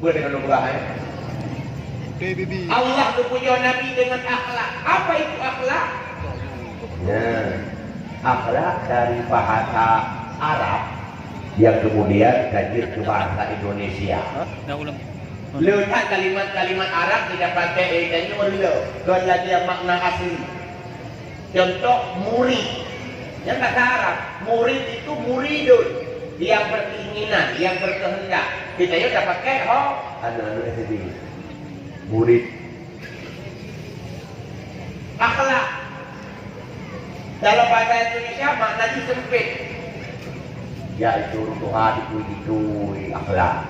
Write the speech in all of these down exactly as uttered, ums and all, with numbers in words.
Bukan dengan nubuah, eh. Oke, Bibi. Allah geupujoe Nabi dengan akhlak. Apa itu akhlak? Ya, akhlak dari bahasa Arab yang kemudian kaji ke bahasa Indonesia. Hah? Dah ulang. Le that kalimat-kalimat Arab kita pakai, eh, tanyoe le. Kon lagèe makna asli. Contoh, murid. Nyan bahasa Arab. Murid itu muridun, yang berkeinginan, yang berkehendak. Kita juga pakai ho, anu-anu S D. Murid. Akhlak. Dalam bahasa Indonesia maknanya sempit. Ya, itu ureueng tuha itu, itu akhlak.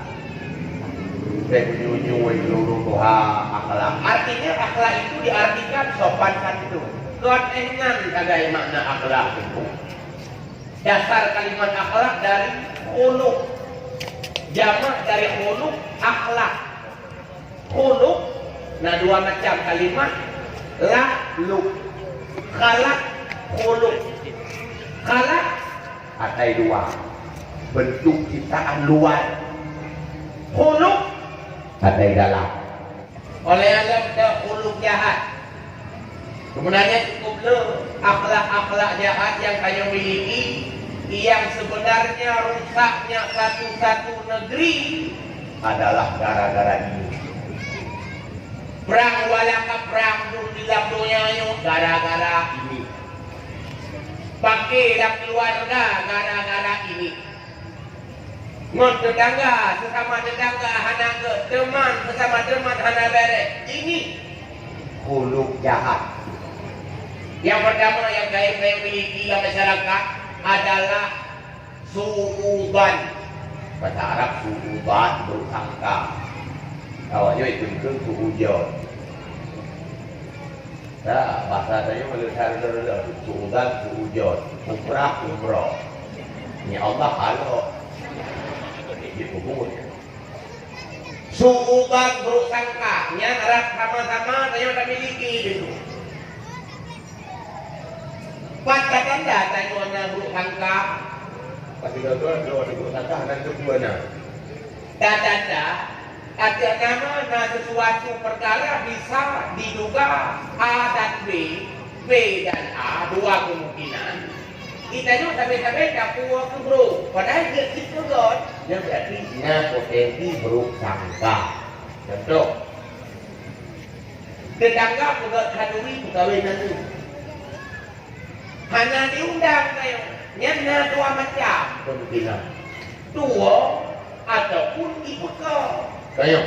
Saya punya ujung itu ureueng tuha akhlak. Artinya akhlak itu diartikan sopan santun. Kon engan sagai makna akhlak itu. Dasar kalimat akhlak dari khuluq. Jamak dari khuluq, akhlak. Khuluq na dua macam kalimat, lakhluk. Khalaq, khuluq. Khalaq atai dua, bentuk ciptaan luar. Khuluq atai dalam. Oleh alam dah khuluq jahat. Sebenarnya cukup le akhlak-akhlak jahat yang kamu miliki, yang sebenarnya rusaknya satu-satu negeri adalah gara-gara ini. Perang walaka perang pun di dalam dunia ini gara-gara ini. Pakai lam keluarga gara-gara ini. Ngon tetangga, sesama tetangga hana gét, teman sesama teman hana bèrèh. Ini khuluq jahat. Yang pertama yang gaib saya miliki dalam masyarakat adalah su'udzan. Bahasa Arab su'udzan, buruk sangka. Awaknyan itu, itu su'udzon. Nah, bahasa tanyoe meuleusa reuloh-reuloh, su'udzan, su'udzon, umrah, umroh. Ni Allah halok. Di kubur. Su'udzan, buruk sangka, nyan rab sama-sama tanyoe tamiliki dulu. Pat tatanda tanyoe na buruk sangka? Pasti tahu, tahu ada buruk sangka, ada keduanya. Tatanda Ateueh nama na sesuatu perkara bisa diduga A dan B, B dan A, dua kemungkinan. Geutanyoe sabe-sabe tapuwoe keu brok, padahai jeuet cit keu göt, nyan berarti na potensi brok sangka. Contoh, tetangga peugöt khanuri peukawen aneuk. Hana diundang tanyoe. Nyan na dua macam kemungkinan. Tuwoe ataupun ipeukoh. Tanyoe.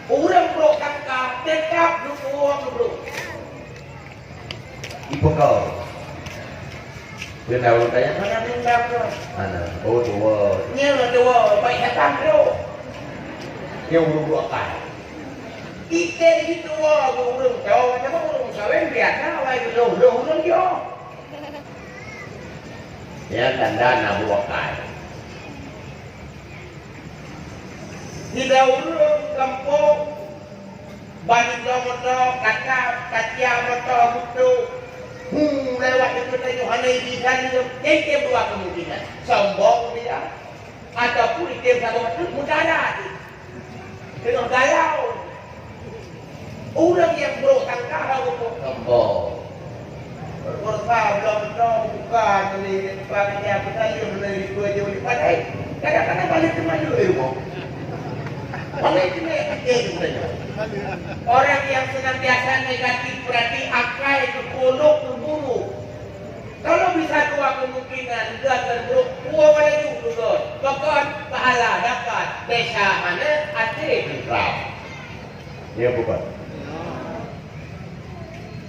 Ureueng brok sangka tetap geupuwoe keu brok. Ipeukoh. Keuneuk ureueng tanya, "Hana diundang kah?" Hana. Oh, tuwoe. Nyan tuwoe, baik datang brok. Nyan ureueng brok akai. Item situwoe ureueng tho, sama ureueng sawen biasa, awai geulôh-lôh ureueng nyoe. Nyan tanda na buah kai. Sida ureueng gampông, ban bloe moto, kakab, kacia moto, mutuk, hu, lewat di keuta Yohana Ibi Saleuem, item dua kemungkinan. Sombong dia, ataupun item saboh teuk meudarat. Teungoh galau. Ureueng nyang brok sangka hana geupeusombong. Beureusa bloe meunoe buka teulieng, buka meunyoe beutayue meunyoe dipeue jih padahai kadang-kadang balik teuma jeuet rumoh. Balik teuma jeuet rumoh. Orang yang senantiasa negatif berarti akai geukulok geuburuk. Kalau bisa dua kemungkinan, gata brok, puwoe laju, beutôi. Pakon, pahala dapat, desya hana, até teuntram. Ya, bukan?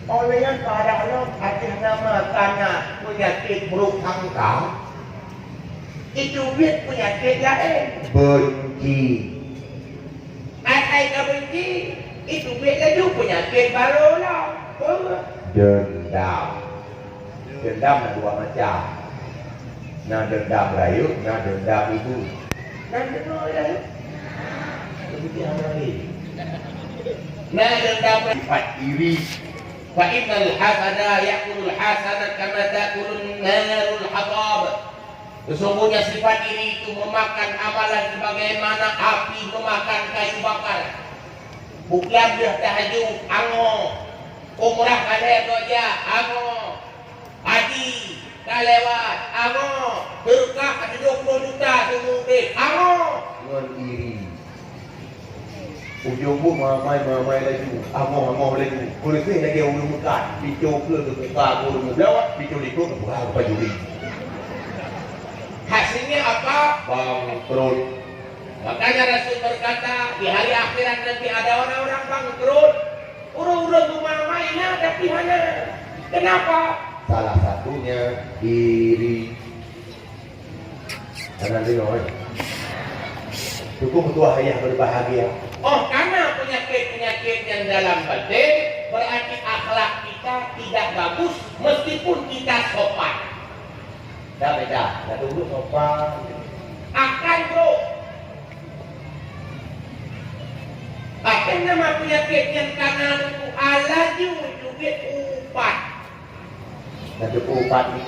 Oleh nyan, padahai ateueh nama kana peunyakét brok sangka, itu biet peunyakét laén. Benci. Asai ka benci, itu biet laju peunyakét barô lom. Peue? Dendam. Dendam na dua macam. Na dendam rayeuk, na dendam ibu. Na dendam rayeuk? Begitu yang lain. Na dendam sifat iri. Fa innal hasada ya'kulul hasanat kama ta'kulun narul hatab. Sesungguhnya sifat iri itu memakan amalan sebagaimana api memakan kayu bakar. Buklam deuh tahajud, angoh. Umrah ka lhèe geuh jak, angoh. Haji ka lewat, angoh. Seudeukah ka tujoh ploh juta seumeu udép, angoh. Ngon iri. Ujong buet meuamai-meuamai laju, amoh-amoh laju. Keureuseh lagèe ureueng meukat, picoe keu teuka keu ureueng meubloe, picoe likot teuka keu pajuri. Hasilnya apa? Bangkrut. Makanya Rasul berkata, di hari akhirat nanti ada orang-orang bangkrut. Ureueng-ureueng meuamai na, tapi hana. Kenapa? Salah satunya iri. Karena dia orang. Cukup tuah ayah berbahagia. Oh, karena penyakit-penyakit yang dalam batin, berarti akhlak kita tidak bagus meskipun kita sopan. Dah beda, dah dulu sopan. Akan, bro. Akan nama penyakit yang kanan itu alaju jubit upat. Satu upat ni.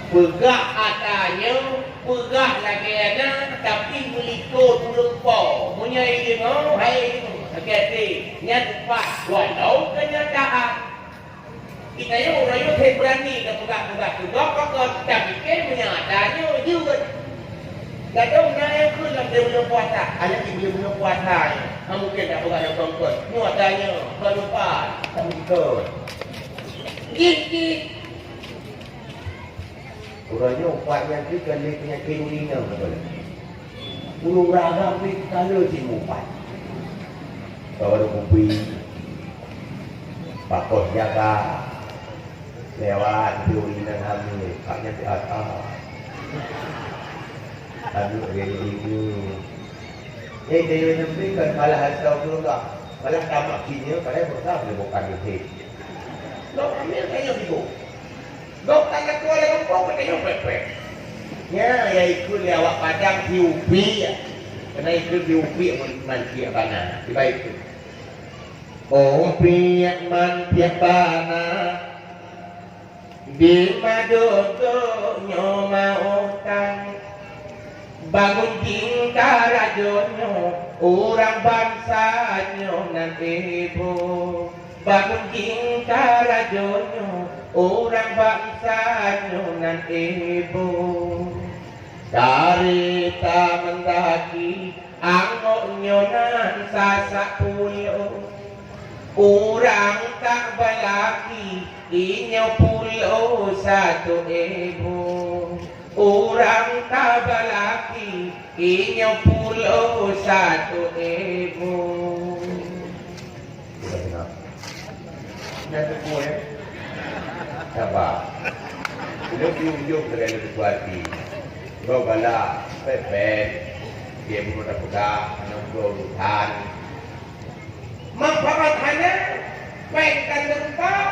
Peugah ata nyoe, peugah lagèe na, tapi meulikot ureueng po. Meunyoe ideungoe, hai ideungoe, hati-hati. Nyan upat, walau kenyataan. Kita nyoe ureueng nyoe hana berani tapeugah-peugah keu gob pakon, tapi kan meunyoe ata nyoe jeuet. Gadôh na nyang kheun lam buleuen puasa. Aneuk di buleuen puasa nyoe. Hana mungken tapeugah lam kongkon. Nyoe ata nyoe, ban upat, hana mungken. Jih, jih. Uroe nyoe upat nyan pih kon lé peunyakét ureueng inong, beutôi? Ureueng ragam pih ka lheueh cit meuupat. Ka barô kupi, pakoh jaga, lewat di ureueng inong hamé, upat nyan pih ata. Aduh, lé-lé. Eh, deungon nyan pih kon malah astagfirullah. Malah tamak cit nyoe, padahai beureukat lé bukan lé. Lôn hamé ka nyoe sibuk. Gobnyan ka tuwoe lé gampông, ka tanyoe pèh-pèh. Nyan, ya ikheun lé awak Padang si Upi, ya. Keunan ikheun si Upi, man, man tiek bana. Kiban ikheun. Oh, piek man tiek bana, di madô donya meuutang. Bangun jingka rajo nyoe, urang bansa nyoe nan iboh. Bangun jingka rajo nyoe, urang bansa nyoe nan iboh. Carita meundaki angok nyoe nan sasak pulo. Urang ka balaki inyoe pulo satu iboh. Urang ka balaki inyoe pulo satu iboh. Dah teupeue, eh? Saba. Ulôn di ujong keuhai lôn teupeue hati. Gob galak, pèt-pèt. Dia bunoe tapeugah, aneuk droe urusan. Manfaat hana, péng ka teurumpok,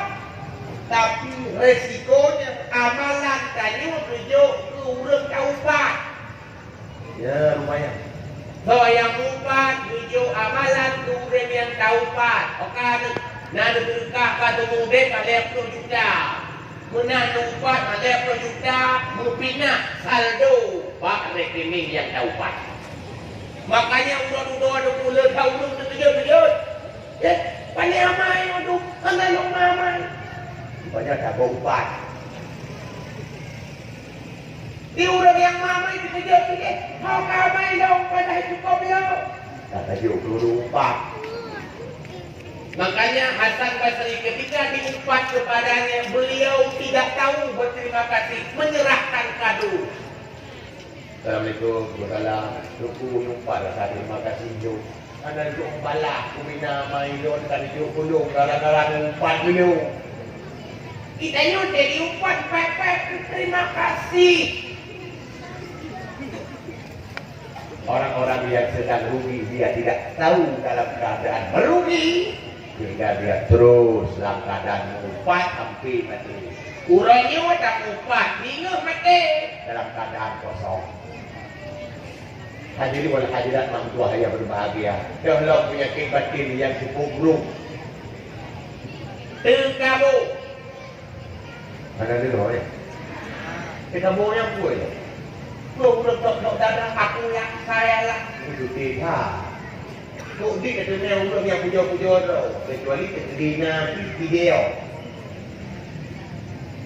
tapi resikonya amalan tanyoe geujok keu ureueng taupat. Ya, lumayan. Soe nyang meuupat, geujok amalan keu ureueng nyang taupat. Oka na, na neudeureuka ka teumudeb ka lhèe ploh juta. Meunan neuupat ka lhèe ploh juta, meupinah saldo bak rekening nyang taupat. Makanya uroe dudoe neupeuleueh ureueng teukeujot-keujot. Eh, pane amai nyoe tu, hana lôn amai. Rupanya tabong upat. Di ureueng nyang mamai teukeujot-keujot, "Hana amai lôn, padahai cukôp lôn." Ka tajok keu ureueng upat. Makanya Hasan Basri ketika diupat kepadanya, beliau tidak tahu berterima kasih, menyerahkan kado. Assalamualaikum, waalaikumsalam. Teungku, nyang pat rasa terima kasih jok. Hana jok balah, kumina mai lôn, hana jok kulong, gara-gara neuupat meunyoe. Kita nyoe jadi upat, pèt-pèt, terima kasih. Orang-orang yang sedang rugi, dia tidak tahu dalam keadaan merugi. Sehingga dia terus dalam keadaan meuupat sampai mati. Uroe nyoe dak meuupat, singoh maté dalam keadaan kosong. Hadirin wal hadirat, mak mentua yang berbahagia, teuh lom penyakit batin yang cukup buruk. Teukabô. Hana deungoe, ya? Kamoe nyang peue nyoe? Peue ureueng tok-tok darah, aku lah, saya lah. Beutôi that. Kok di ka teumé ureueng nyang pujoe-pujoe droe, kecuali keudina di video.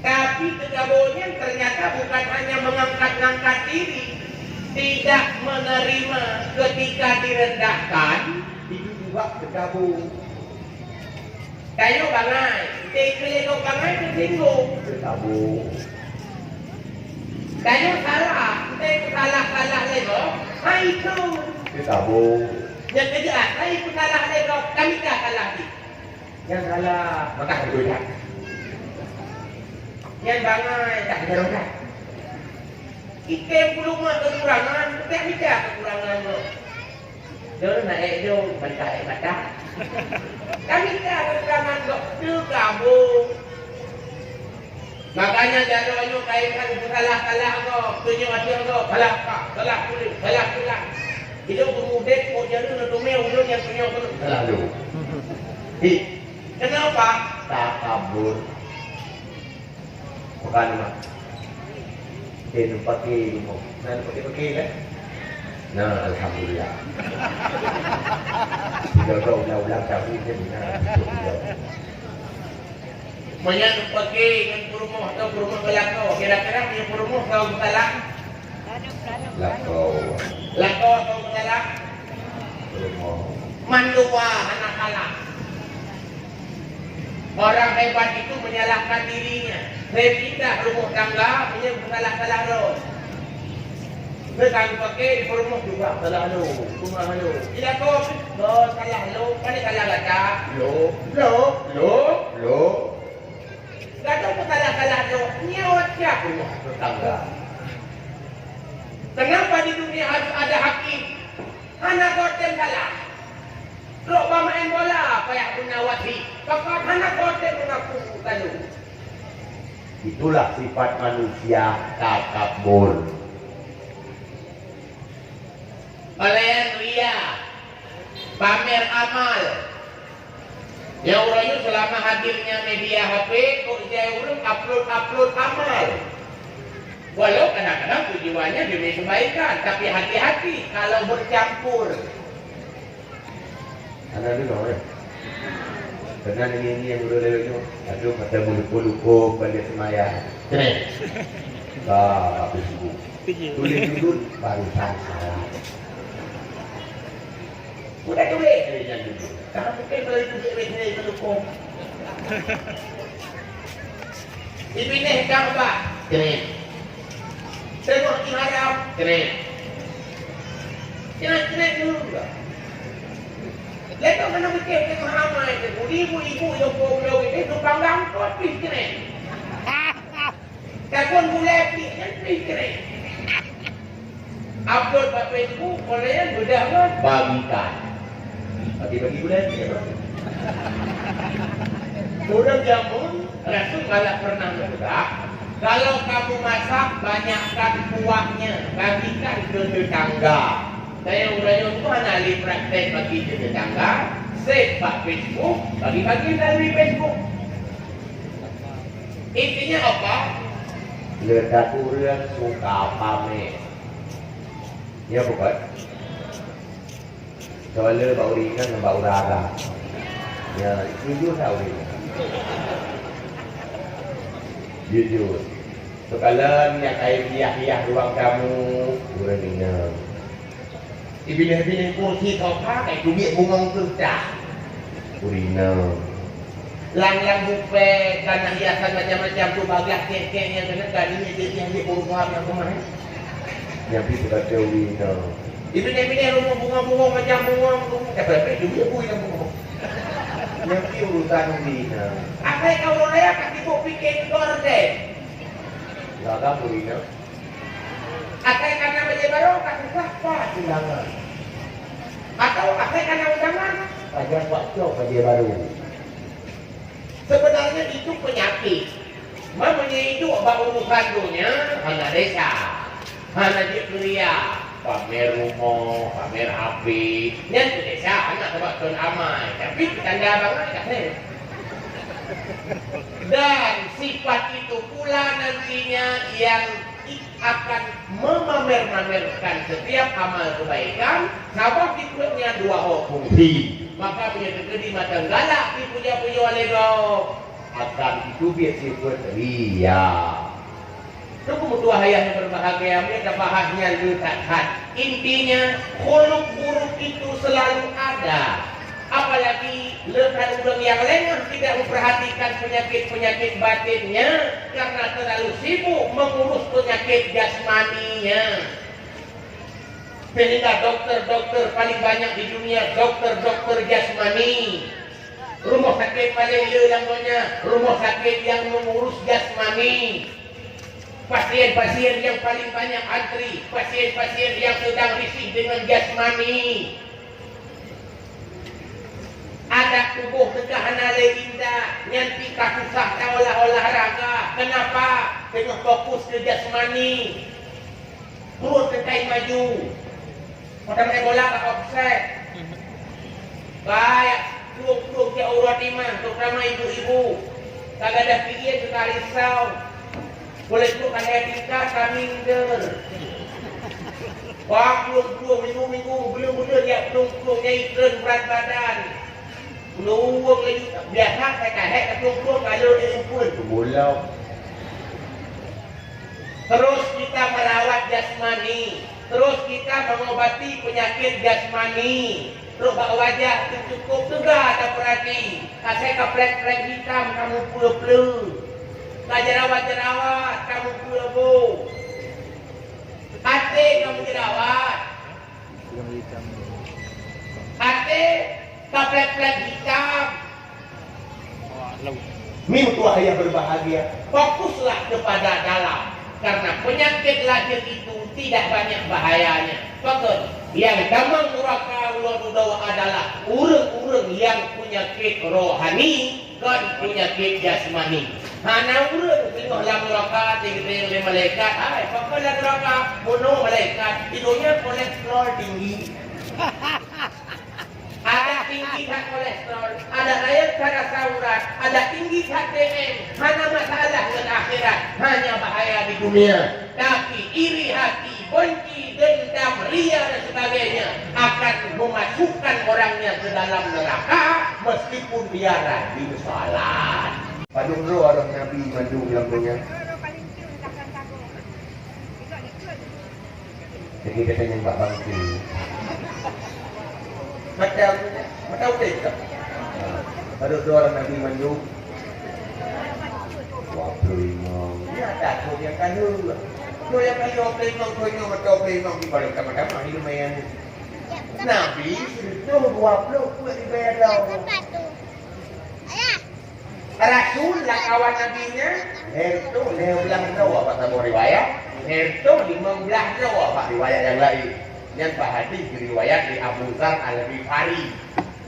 Tapi keukamoe nyan ternyata bukan hanya mengangkat-ngangkat diri, tidak menerima ketika direndahkan, itu juga keukamoe. Tanyoe bangai, teukeuleuh bangai teusinggong. Teutabong. Tanyoe salah, teusalah-salah lé gob, hai su. Teutabong. Nyang keujeuet, hai peusalah lé gob, kami ka salah jih. Nyang salah, maka beutôi that. Nyang bangai, tak beutôi that. Item peurumoh keukurangan, tak mita keukurangan gob. Lôn na ék lôn, mata ék mata. Kami ka beureukaman gob teuh gabong. Makanya jaroe nyoe kaitan peusalah-salah gob, tunyok ateueh gob, salah pak, salah kulit, salah tulang. Ilôn beumudép kok jaroe neuteumé ulôn nyang tunyok keuneuk salah lôn. Hi, kenapa? Takabur. Bukan, Mak. Dia numpaki ilmu. Nah, numpaki-paki, kan? Nah, alhamdulillah. Jodoh ulang-ulang tahun dia benar. Meunyoe numpaki ngon peurumoh atau peurumoh beulako, kira-kira punya peurumoh kau salah? Lakoe. Lakoe atau salah? Rumoh. Mandua hana salah. Orang hebat itu menyalahkan dirinya. Saya pindah rumah tangga, punya salah-salah roh. Saya kan pakai di rumah juga salah lo, rumah lo. Tidak kau, kau salah lo, kan salah baca. Lo, lo, lo, lo. Gata peusalah-salah droe, nyoe siap rumoh teutangga. Kenapa di dunia harus ada hakim? Hana gotem salah. Trok bak maén bola, payah guna wasit. Pakon hana gotem mengaku kalu. Itulah sifat manusia takabur. Pelayan ria, pamer amal. Nyang uroe nyoe seulama hadirnya media H P, kok jai ureueng upload-upload amal. Walau kadang-kadang tujuannya demi kebaikan, tapi hati-hati kalau bercampur. Ada dulu, ya. Pernah ini, ini yang udah lewat tu, aduh, kata meluko-luko balik semaya. Keren. Bah, habis ibu. Tulis judul, barusan salah. Udah tulis, tulis yang dulu. Kalau mungkin kalau itu dia tulis, tulis dulu, kong. Ibineh Ka'bah, keren. Tengok di Haram, keren. Keren, keren dulu juga. Lepas mana mungkin ke Muhammad itu, ibu-ibu yang kau bilang ini, tukang gangkot, pih keren. Takon gulai pih kan pih keren. Upload bak Facebook, online bedah kan? Bagikan. Bagi-bagi gulai pih, bro. Ureueng jameun, Rasul galak pernah meupeugah, kalau kamu masak, banyakkan kuahnya, bagikan ke tetangga. Saya ureueng nyoe tu hana ahli praktek bagi ke tetangga, save bak Facebook, bagi-bagi melalui Facebook. Intinya apa? Le that ureueng suka pamer. Ya, bukan? Soalnya bak ureueng inong ngon bak ureueng agam. Ya, jujur tak ureueng inong? Jujur. Seukala minyak kain hias-hias ruang tamu, ureueng inong. Ibilih-bilih kursi sofa, kai tubiek bungong keuh dah. Ureueng inong. Lam-lam bupe, kana hiasan macam-macam tu, bagaih kek-kek nyang keuneuk ka, nyoe jih nyang jih ureueng tuha nyang keumah, eh. Nyang pih teuka ureueng inong. Ibilih-bilih rumoh bungong-bungong macam bungong, bungong, tapi-tapi duit bui lam bungong. Nyang pih urusan ureueng inong. Asai ka ureueng raya ka sibuk pike keu gorden. Gaga ureueng inong. Asai kana bajée barô ka susah that undangan. Atau asai kana undangan, pajan wak cok bajée barô. Sebenarnya itu penyakit. Meunyoe iduek bak urusan donya, hana desya, hana jeuet kuliah, pamer rumoh, pamer H P, nyan teu desya, hana sabab kon amai, tapi tanda bangai ka sép. Dan sifat itu pula nantinya yang akan memamer-mamerkan setiap amal kebaikan, sabab di pruet nyan dua ho fungsi. Maka meunyoe teukeudi mantong galak dipuja-puja lé gob, akan jiteubiet sifeuet ria. Teungku meutuah ayah nyang berbahagia, meunyoe tabahas nyan le that-that. Intinya, khuluk buruk itu selalu ada. Apalagi le that ureuëng nyang lengah tidak memperhatikan penyakit-penyakit batinnya karena terlalu sibuk mengurus penyakit jasmaninya. Sehingga dokter-dokter paling banyak di dunia, dokter-dokter jasmani. Rumoh sakét paléng le lam donya, rumoh sakét nyang mengurus jasmani. Pasien-pasien nyang paling banyak antri, pasien-pasien nyang sedang risih dengan jasmani. Adat tuboh teuka hana lé indak, nyan pih ka susah taolah-olah raga. Kenapa? Teungoh fokus keu jasmani. Pruet teukai maju. Mata main bola ka offside. Baik, plueng-plueng jak uroe timang, terutama ibu-ibu. Ka gadôh pikiran teuka risau. Boleh tu kan saya tingkat kami minder. Wah, plueng-plueng, minggu-minggu, buleuen-buleuen jak plueng-plueng nyai treun berat badan. Plueng laju biasa saya kahek plueng-plueng kalau dia impun tu bolong. Terus kita merawat jasmani, terus kita mengobati penyakit jasmani. Trok bak wajah teuh cukôp teuga tapeurati, asai ka plek-plek hitam ka meupeue-peue, ka jerawat-jerawat ka meupeue boh. Até ka meujerawat, até ka plek-plek hitam. Meutuah nyang berbahagia, fokuslah kepada dalam, karena penyakit lahir itu tidak banyak bahayanya. Pakon, nyang tamong nuraka uroe dudoe adalah ureuëng-ureuëng nyang peunyakét rohani, kon peunyakét jasmani. Hana ureuëng singoh lam nuraka, teugeutanyong lé malaikat, "Hai, pakon lam nuraka?" Bunoe malaikat, "Di donya kolesterol tinggi." Adak tinggi that kolesterol, adak rayeuk that asam urat, adak tinggi that D M, hana masalah ngon akhirat, hanya bahaya di dunia. Tapi iri hati, benci, dendam, ria dan sebagainya akan memasukkan orangnya ke dalam neraka meskipun dia rajin salat. Padum droe ureuëng Nabi mandum lam donya. Jadi, kita nyembah bangke. Macam, macam udah tak? Baru dua orang Nabi mandum. Dua puluh lima. Ya, tak, tu yang kan dulu. Tu yang kan dua puluh lima, tu yang betul dua puluh lima, di balik sama-sama, ini lumayan. Nabi, itu dua puluh, kuat dibayar dah. Rasul lam kawan Nabi nyan, lhèe reutôh lhèe blah droe bak saboh riwayat, lhèe reutôh limong blah droe bak riwayat nyang laén. Nyan bak hadis riwayat di Abu Dzar Al-Ghifari.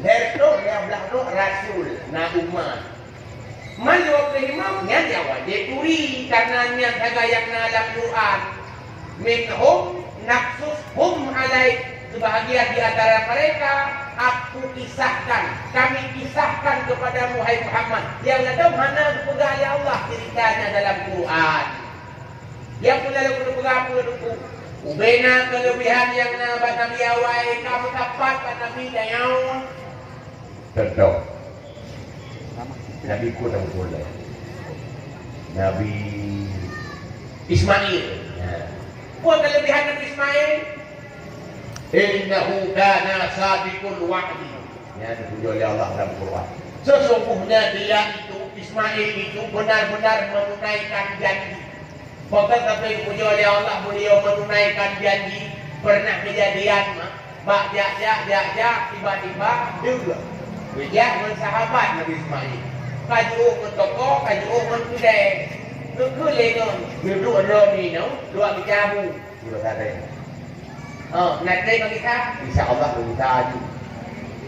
Lhèe reutôh lhèe blah droe Rasul na umat. Man dua puluh lima nyan nyang wajéb turi, karena nyan sagai nyang na lam Quran. Minhum naqsushum alaik, sebahagian di antara mereka Aku kisahkan, Kami kisahkan kepadamu, hai Muhammad. Nyang ladôm hana geupeugah lé Allah ceritanya dalam Quran. Nyang peureulèe geupeugah peue teungku? Ubena keulebihan nyang na bak nabi awai, ka meusapat bak nabi tanyoe. Contoh. Nabi ku tahu boleh. Nabi Ismail. Ya. Apa kelebihan Nabi Ismail? Innahu kana sadiqul wa'di. Ya, dipuji oleh Allah dalam Quran. Sesungguhnya dia itu, Ismail itu benar-benar menunaikan janji. Pakon sabe dipuji oleh Allah, beliau menunaikan janji. Pernah kejadian, ma, bak jak, jak, jak, jak, tiba-tiba, deuh. Geujak ngon sahabat Nabi Ismail. Ka jiôh ngon toko, ka jiôh ngon keudè. Geukheun lé ngon, geuduek droe nyoe, luwah geucabu. Di bahasa Aceh. Oh, nanti bagi kita, insya Allah bagi kita aju.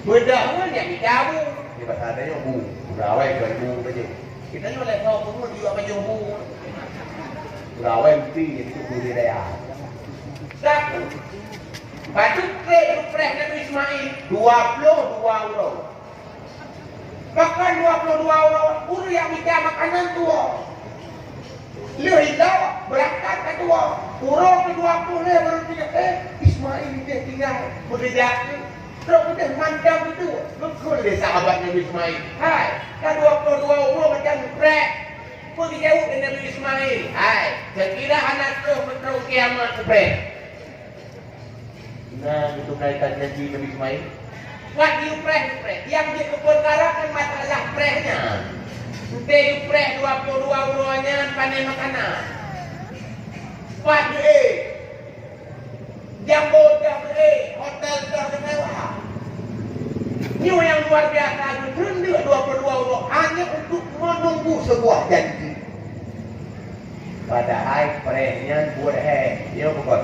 Bedah pun yang kita bu. Di bahasa Aceh bu. Udah awai bukan bu baju. Kita ni oleh kau pun juga baju bu. Udah awai mesti itu bu di daya. Satu. Patut klik rupreh Nabi Ismail dua puluh dua orang. Bahkan dua puluh dua orang ureuëng nyang mita makanan tuwoe. Lheueh ilak, beurangkat ka tuwoe. Uroe keudua ploh lhèe baru teuingat, eh, Ismail ideh tinggai. Beugeudak keuh. Trok udeh mandam itu. Geukheun lé sahabat Nabi Ismail, "Hai, ka dua ploh dua uroe macam preh." Peue geujaweueb lé Nabi Ismail, "Hai, seukira hana troh meutrok kiamat, preh." Nah, itu kaitan janji Nabi Ismail. Wat jipreh, jipreh. Nyang jeuet keu peukara kan masalah preh nyan. Entée jipreh dua ploh dua uroe nyan pané makanan. Pat jeuet. Jambo dah beuék, hotel dah geusewa. Nyoe nyang luar biasa, geutreun dua puluh dua uroe hanya untuk menunggu sebuah janji. Padahai preh nyan buet hék. Nyoe bukon.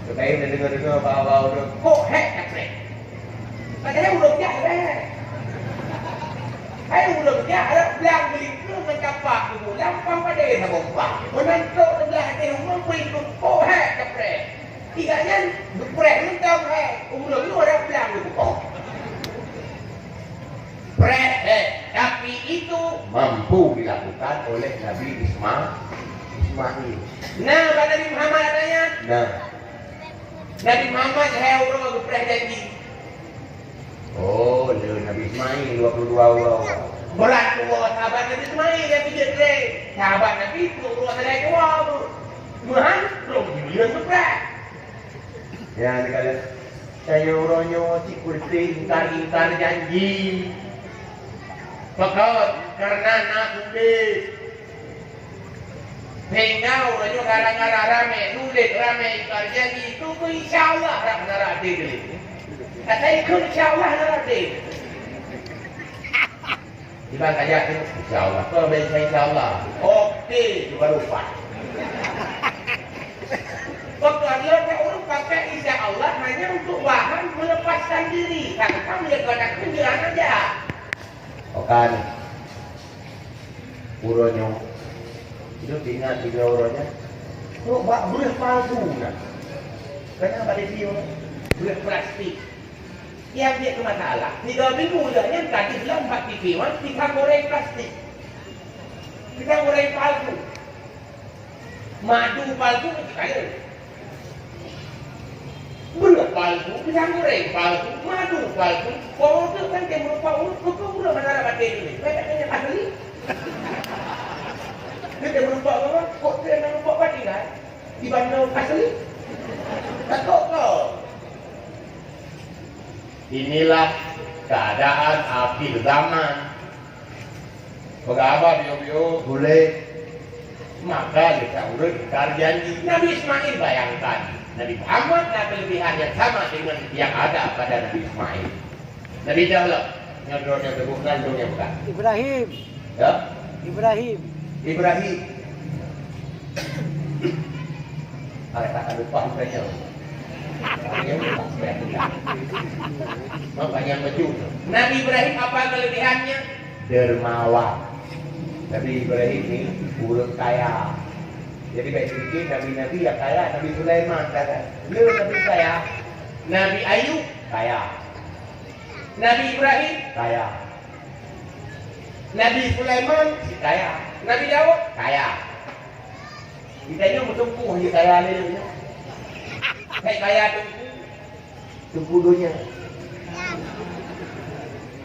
Keutai neudeungoe-deungoe bak awak-awak, kok hék ka preh. Padahai ulôn jak lé. Hai ulôn jak rot blang beulikeu ngon tapak kubu lampang padé saboh bah. Meunan trok seubelah até rumoh peuikot, oh, hék ka preh. Tiga nyan geupreh mantong hék. Ulôn nyoe rot blang kubu. Preh hék, tapi itu mampu dilakukan oleh Nabi Isma-, Ismail. Nah, bak Nabi Muhammad ada nyan? Nah. Nabi Muhammad lhèe uroe geupreh janji. Oh, lé Nabi Ismail dua puluh dua uroe. Brat tuwoe sahabat Nabi Ismail nyang pijeuet lé. Sahabat Nabi peuet uroe sagai tuwoe. Meuhan, rhom sibuleuen geupreh. Ya, dikala. Tanyoe uroe nyoe cit peureute ingkar-ingkar janji. Pakon? Karena na udeb. Sehingga uroe nyoe gara-gara ramé, sulet ramé, ibarat janji, tunggu insya Allah rap nara deh deh. Kata ikut insya Allah nara deh. Iban kajak tu, insya Allah. Kau beri saya insya Allah. Oke, juga lupa. Pokoknya tak urut pakai insya Allah hanya untuk bahan melepaskan diri. Tanpa melihat anak pun jangan aja. Okan. Uroe nyoe. Itu ingat tiga uroe nyoe. Trok bak breueh palsu na. Kena bak radio, breueh plastik. Nyang jeuet keu masalah, tiga minggu lheueh nyan ka deuh lom bak T V wan, pisang goreng plastik. Pisang goreng palsu. Madu palsu meusti kaya. Breueh palsu, pisang goreng palsu, madu palsu. Kok ureueng kan teumeureumpok ureueng, kok ureueng hana rab até nyoe. Kok tak kena asli? Dia teumeureumpok apa? Kok dia teumeureumpok batin kan? Dibanding asli? Takut kau. Inilah keadaan akhir zaman. Peugah haba biôh-biôh, bulèk. Maka lé ureueng ingkar janji. Nabi Ismail, bayangkan, Nabi Muhammad na kelebihan yang sama dengan yang ada pada Nabi Ismail. Nabi Dawud, nyoe droe nyang teubukkan, droe nyang bukan. Ibrahim. Ya? Ibrahim. Ibrahim. Ada tak lupa bukannya? Makanya maju. Nabi Ibrahim apa kelebihannya? Dermawan. Nabi Ibrahim ni ureueng kaya. Jadi, baik sedikit nabi-nabi yang kaya, Nabi Sulaiman kaya. Dia nabi kaya. Nabi Ayub kaya. Nabi Ibrahim kaya. Nabi Sulaiman kaya. Nabi Daud kaya. Kita nyoe meuteumpuh je kaya lé nyoe. Hai kaya teungku. Teungku donya.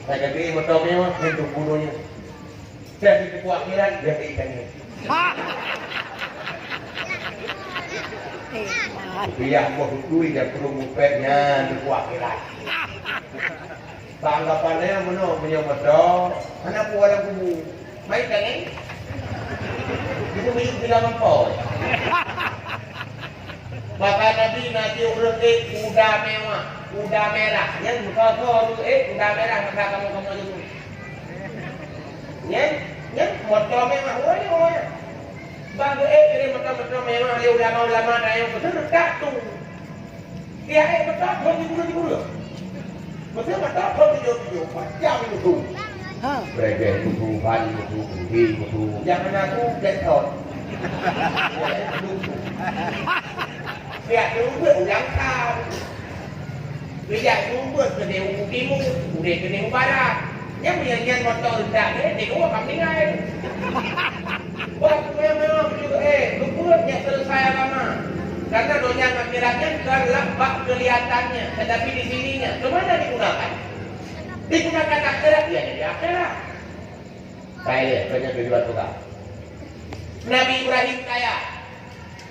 Saya kata motor mewah, saya teungku donya. Saya di teungku akhirat, dia ke ikan ni. Rupiah boh duit dia perlu mupet nyan teungku akhirat. Bak anggapan nyan meunoe, meunyoe meudoe, hana peue lam kubu. Mai tangai. Itu miyueb bila meupo. Maka Nabi na jiôh ureueng ék kuda mewah, kuda merah. Nyan meusoe-soe ureueng ék kuda merah masa kamoe-kamoe jeuet. Nyan, nyan moto mewah ureueng nyoe. Bang ék keu moto-moto mewah lé ulama-ulama dayong beutôi dekat tu. Tiap ék meutot phon sikureueng-sikureueng. Meuseue meutot phon tujoh-tujoh, macam musu. Ha. Bregeh musu, ban musu, budi musu. Nyang hana su, black out. Musu. Tiap minggu ulang tahun. Bijak jumpa keuneuk u timu, udeh keuneuk u barat. Nyang meunyan-nyan moto redak nyan, di luwa ka meuninggai. Wah, mewah-mewah, beujeuet, eh, Selesai agama. Karena donya akhiratnya bukanlah bak kelihatannya, tetapi di sininya. Kemana digunakan? Digunakan akhirat, ya jadi akhirat. Kaya, banyak tujuan tukar. Nabi Ibrahim kaya.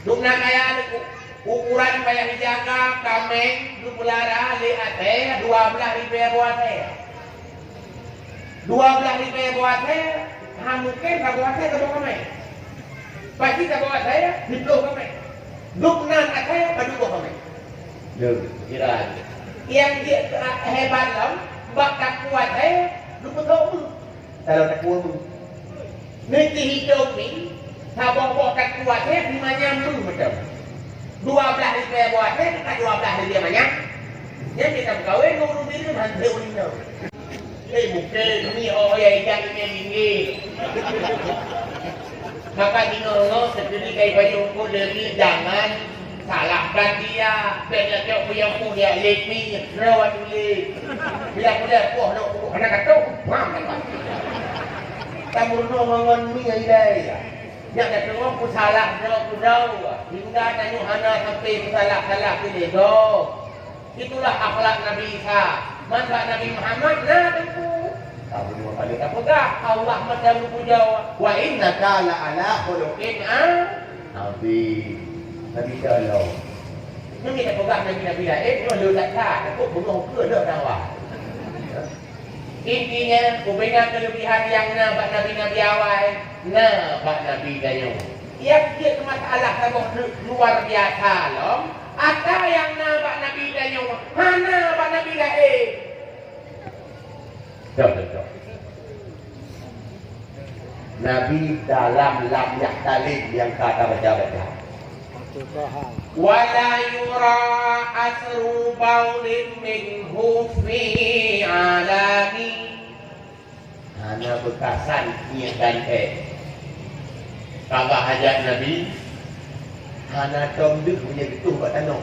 Dum na kaya leuku. Ukuran payah dijaga, kaméng geupeulara lé asèe dua blaih ribèe boh asèe. Dua blaih ribèe boh asèe, ha mungken saboh asèe saboh kaméng. Pasti saboh asèe siplôh kaméng. Dum nan asèe padum boh kaméng. Leuh, kira aja. Nyang jeuet hebat lom, bak takue asèe, dum beutôi. Kalau takue. Niti hidup ni, saboh boh takue asèe, lima nyam beuh macam. Dua blaih ribèe boh asèe, ka dua blaih ribèe manyam. Nyan kita meukawen, ngon ureueng bineun, han lé ureueng inong. Eh, mungken mi oh ya ikan ini tinggi. Maka jinoe-noe seuturi kai payong pun lagi jangan salahkan dia. Bèk lagèe payong pun dia lek mi, rawa tuléh. Bila pula poh lok pokok hana katok, mam kan. Tamur no ngon mi ai dai. Nyak dah tengok pun salah, tengok pun jauh. Hingga tanyoe hana sampai peusalah-salah pilih doh. Itulah akhlak Nabi Isa. Man bak Nabi Muhammad na teungku. Ka beudua kali tapeugah, Allah meunan geupujoe, "Wa innaka la ala khuluqin a-, azim." Nabi Isa lom. Nyoe kita peugah nabi-nabi laén, nyoe le that-that, takot bunoe keue lom dakwah. Intinya, ubena keulebihan nyang na bak nabi-nabi awai, na bak nabi tanyoe. Nyang jeuet masalah saboh luar biasa lom, ata nyang na bak nabi tanyoe, hana bak nabi laén. Contoh, contoh. Nabi dalam Lam Yahtalim nyang ka tabaca-baca. Wala yura asru baulin minhu fi alani. Hana beukasan iék dan ék. Ka bak hajat Nabi, hana tom deuh meunyoe geutoh bak tanoh.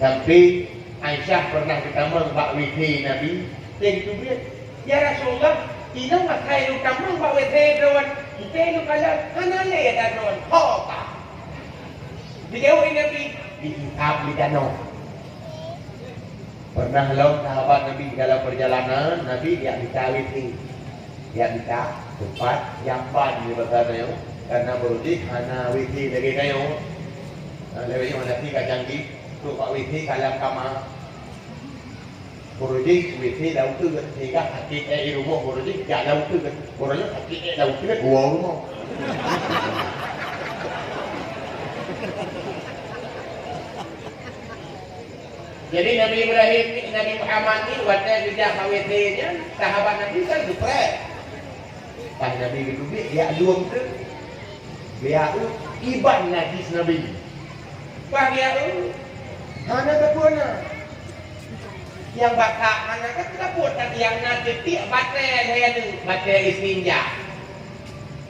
Sampai Aisyah pernah geutamong bak W C Nabi, teuh geuteubiet, "Ya Rasulullah, inong asai lôn tamong bak W C droen, teuh lôn kalon, hana lé ata droen." Ho ka! Dijaweueb lé Nabi, "Dihisab lé tanoh." Pernah lom sahabat Nabi dalam perjalanan, Nabi jak mita W C. Jak mita teumpat jamban di basa tanyoe, karena beurujih hana W C lagèe tanyoe. Nah, lagèe nyoe, hana si ka canggih, trok bak W C ka lam kama. Beurujih W C lam uteuen, sehingga sakét ék di rumoh beurujih jak lam uteuen. Beurujih sakét ék lam uteuen, woe rumoh. Jadi Nabi Ibrahim ni, Nabi Muhammad ni, watèe geujak bak W C nyan, sahabat Nabi kan geupreh. Pas Nabi geuteubiet, jak lom keu, jak iban najis Nabi. Pas jak, hana teupeue na. Nyang bakat hana teupeue, tapi nyang na teubiet batèe lhèe nyoe, batèe istinja.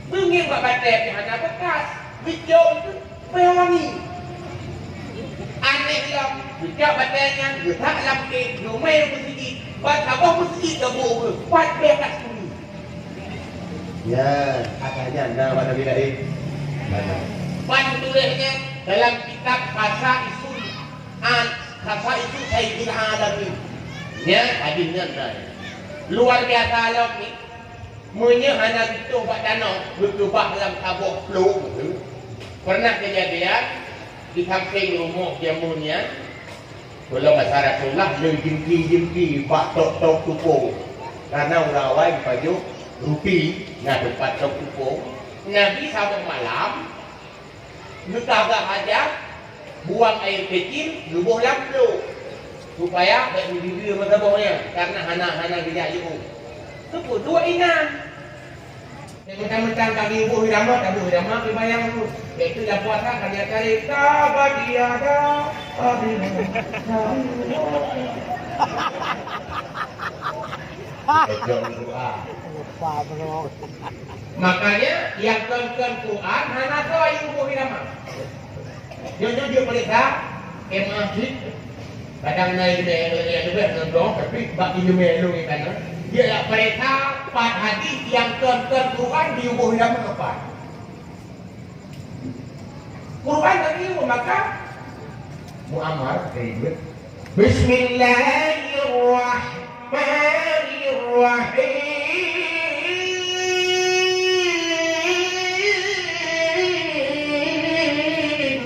Beungéh bak batèe pih hana beukas, beucom teuk. Meuwangi. Aneh lom, geujak batèe nyan geutak lam kèh, geumè meuseujid, ban saboh meuseujid geuboh beuh, pat bèe ka suri. Nyan, ata nyan na bak Nabi laén. Ban tuléh nyan dalam kitab Khasaisul An-, Khasaisu Sayyidil Alamin. Nyan hadih nyan na. Luar biasa lom ni. Meunyoe hana geutoh bak tanoh, geukeubah lam saboh plôk, pernah keujadian di sampéng rumoh jameun nyan, gohlom masa Rasulullah le jeuki-jeuki bak tôp-tôp tupông, kareuna ureueng awai jipajoh ruti na teumpat tôp tupông. Nabi saboh malam, geutagah hajat, buang air kecil, geuboh lam plôk, supaya bèk meudidie meusaboh nyan, kareuna hana, hana geujak jiôh. Teupeu duek inan. Mentang-mentang ka geuboh irama, taboh irama, geubayang tu. Yaitu lam puasa, ka dia cari, "Tabat yada Abi Lahab." Ejong doa. Lupa, bro. Makanya, nyang kon-kon Quran hana soe nyang boh irama. Nyoe, nyoe jeuet peuriksa, keumaha cit. Kadang na ileumèe, ileumèe ngon dong, tapi bak ileumèe lôn ikan. Jeuet peuriksa, pat hadih nyang kon-kon Quran diboh irama pat. Quran tadi maka muammar dari duit. Bismillahirrahmanirrahim.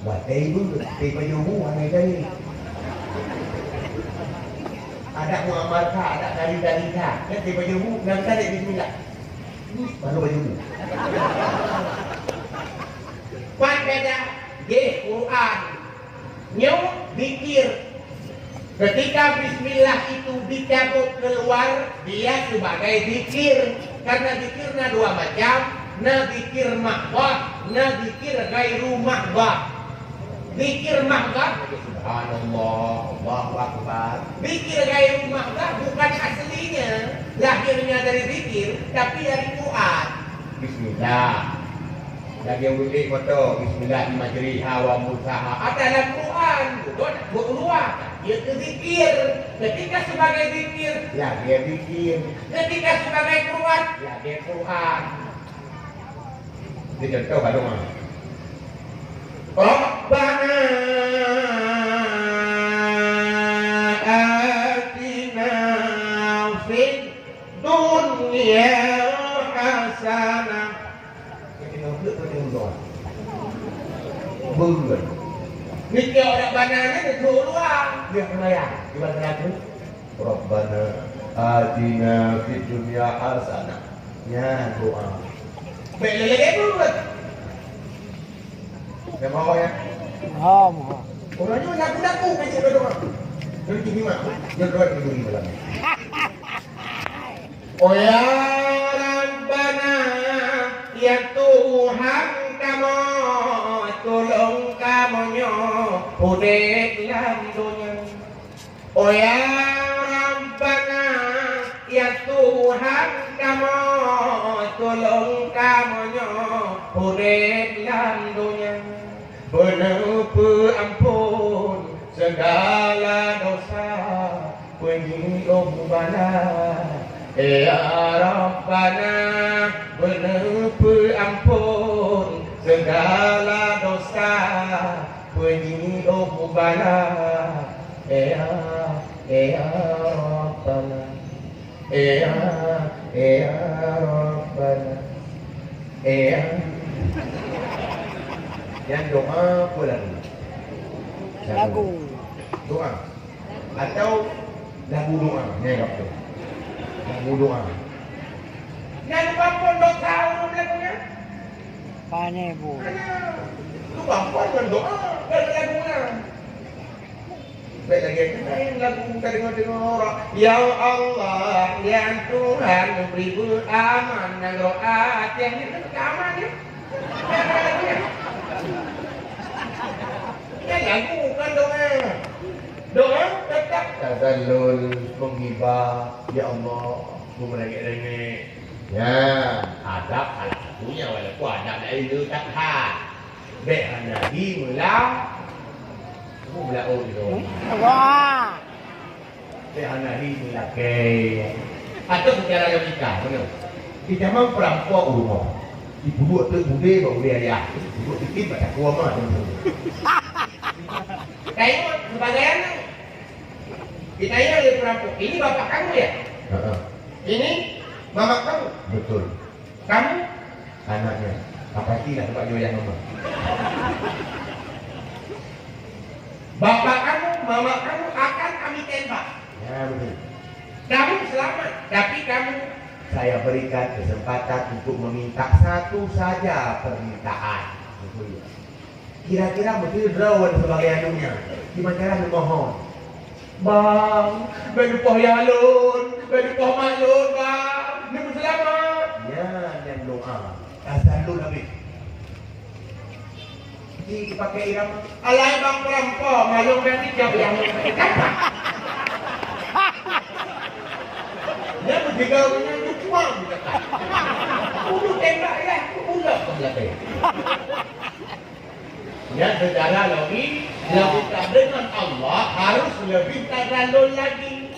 Wah, tei bu, tei baju bu, aneh tadi. Ada muammar ka, ada kali-kali ka. Kan tei baju bu, nang tadi bismillah. Baru baju bu. Pan beda, deh, Quran. Nyoe zikir. Ketika bismillah itu dicabut keluar, dia sebagai zikir. Karena zikir na dua macam, na zikir mahbah, na zikir gairu mahbah. Zikir mahbah, subhanallah, Allahu akbar. Zikir gairu mahbah bukan aslinya, lahirnya dari zikir, tapi dari Quran. Bismillah. Lagèe udép moto, bismillah fi majriha wa mursaha. Ada dalam Quran, bukan buet luwa. Iaitu zikir. Ketika sebagai zikir, lagèe zikir. Ketika sebagai Quran, lagèe Quran. Ini contoh baru mah. Rabbana atina fid dunya hasanah. Betul. Mikir orang bana ni tu luar. Dia kena ya, gimana tu? Rabbana atina fid dunya hasanah. Ya, doa. Baik lagi tu. Dah mahu ya? Mahu, mahu. Orang ni lagu-lagu kan cakap doa. Nanti ni mah. Dia doa di bumi malam. Oh ya Rabbana, ya Tuhan kamoe, tulông kamoe nyoe udép lam donya. Oh ya Rabbana, ya Tuhan kamoe, tulông kamoe nyoe udép lam donya. Beuneupeuampôn segala dosa, peujiôh bala. Ya Rabbana, beuneupeuampôn segala dosa, peujiôh bala. Ya, ya Rabbana. Ya, ya Rabbana. Ya. Yang doa apa lagu? Lagu. Doa. Atau lagu doa. Ni apa tu? Lagu doa. Yang apa pun dosa urut lagunya? Pane bu. Lu apa pun doa. Lagu-lagunya. Baik lagi, lain lagu kita dengar-dengar orang. Ya Allah, ya Tuhan, beri beraman nanggroe Aceh ni, kan aman ni. Ya lagu bukan doa. Doa tetap tazallul, menghibah, ya Allah, memerengek-rengek. Ya, adab salah satunya, walaupun adab lain tu tak hak. Bèk hana hi meula-, oh, meulaôt di luwa. Wah. Bèk hana hi meulakèe. Atau secara logika, betul? Di zaman perampok u rumoh, dibunuh teuk budé bak udé ayah, dibunuh bikin bak takue ma. Kayu sebagai anak. Ditanya oleh perampok, "Ini bapak kamu ya?" Heeh. "Ini mama kamu?" Betul. Kamu? Anaknya. Apa sih lah sebab dia yang ngomong. Bapak kamu, mama kamu akan kami tembak. Ya, betul. Kamu selamat, tapi kamu, saya berikan kesempatan untuk meminta satu saja permintaan. Betul ya? Kira-kira meusti droe sebagai aneuëk nyan, kiban cara neumohon, "Bang, bèk neupoh yah lôn, bèk neupoh mak lôn, Bang, neupeuseulamat." Nyan nyang doa. Tasalon habéh. Di pakai irama, "Alai bang perampok, maklum dah tiga belas." Nyan beujeugawa nyan lucuang, kata. Kudu tembak yah, kudu ulok ke belakang. Ya, secara logis, logika dengan Allah harus lebih tazalul lagi.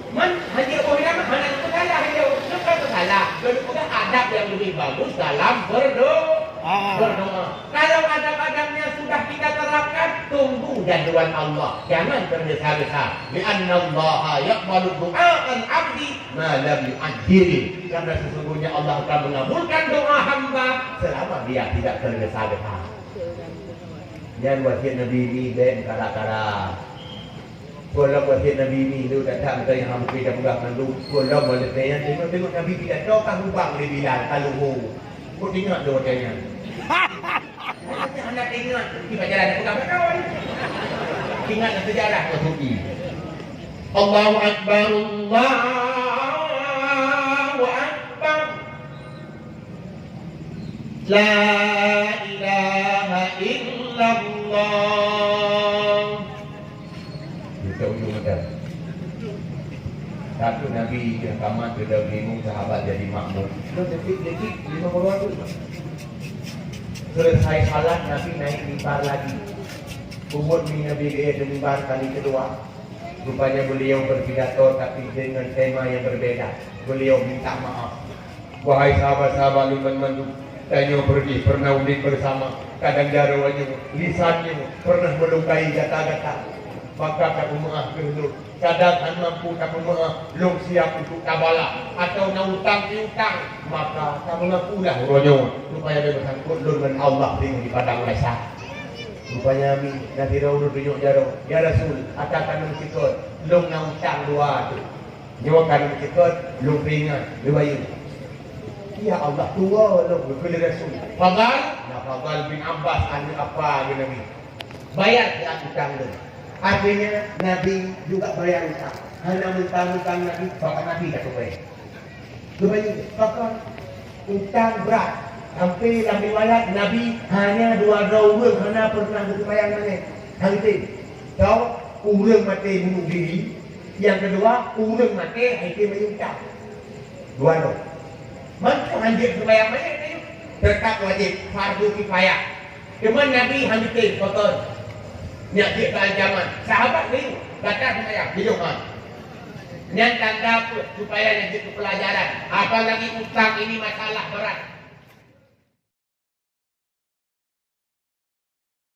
Man, hanya boh nama, hana peusalah hanya boh nama. Salah, dan juga adab yang lebih bagus dalam berdoa. Ah. Berdoa. Kalau adab-adabnya sudah kita terapkan, tunggu jadual Allah. Jangan tergesa-gesa. Li'annallaha yaqbalu du'a'al abdi ma lam yu'ajjil. Karena sesungguhnya Allah akan mengabulkan doa hamba selama dia tidak tergesa-gesa. Nyan wasiat Nabi ni, bèk kara-kara. Peue lom wasiat Nabi ni, lôn that-that meuteumèe hana mungken tapeugah mandum. Peue lom wasiat nyan, tengok-tengok Nabi pidato ka lubang lé Bilal, ka luho. Kok ingat lôn watèe nyan? Hana ingat, di pelajaran peugah beutôi. Ingat lam sejarah kok suci. Allahu Akbar, Allahu Akbar. La ilaha illallah. Kita ujung macam. Satu Nabi yang tamat ke dalam bingung, sahabat jadi makmum. Lo detik-detik lima puluh tu. Selesai salat, Nabi naik mimbar lagi. Umat ni Nabi dia di mimbar kali kedua. Rupanya beliau berpidato tapi dengan tema yang berbeda. Beliau minta maaf. Wahai sahabat-sahabat lôn banmandum, tanyoe peureudeh peureunah udép beusama, kadang jaroe nyoe, lisan nyoe peureunah meulukai gata-gata. Maka tapeumeu'ah keu lôn, kadang hana mampu tapeumeu'ah, lôn siap untuk tabalah, atawa na utang piutang, maka tameungakulah uroe nyoe, supaya bèk beusangkot lôn ngon Allah singoh di Padang Mahsyar. Rupanya mi, na sidroe ureueng tunyok jaroe, "Ya Rasul, ata ka lôn sikot, lôn na utang dua tu." Nyoe ka lôn sikot, lôn peuingat, lôn bayeue. Ya Allah, tuwoe lôn, kheun lé Rasul. Fadal? Nah, Fadal bin Abbas, aneuk apa geuh Nabi. Bayar siat utang lôn. Akhirnya, Nabi juga bayar utang. Hana mentang-mentang Nabi, bahkan Nabi ka tuwoe. Geubayeue, bahkan utang brat. Sampai lam riwayat, Nabi hanya dua droe ureueng hana pernah geuseumayang manyét. Hana tem. Tau, ureueng maté bunuh diri, Nyang keudua, ureueng maté hana tem bayeue utang. Dua droe. Mantong hanjeuet seumayang manyét nyoe. Teutap wajéb, fardu kifayah. Teuma Nabi hana tem, pakon? Nyak jeuet keu ancaman. Sahabat geuyue, gata seumayang, geuyue han. Nyan tanda peue? Supaya nyan jeuet keu peulajaran. Apalagi utang ini masalah berat.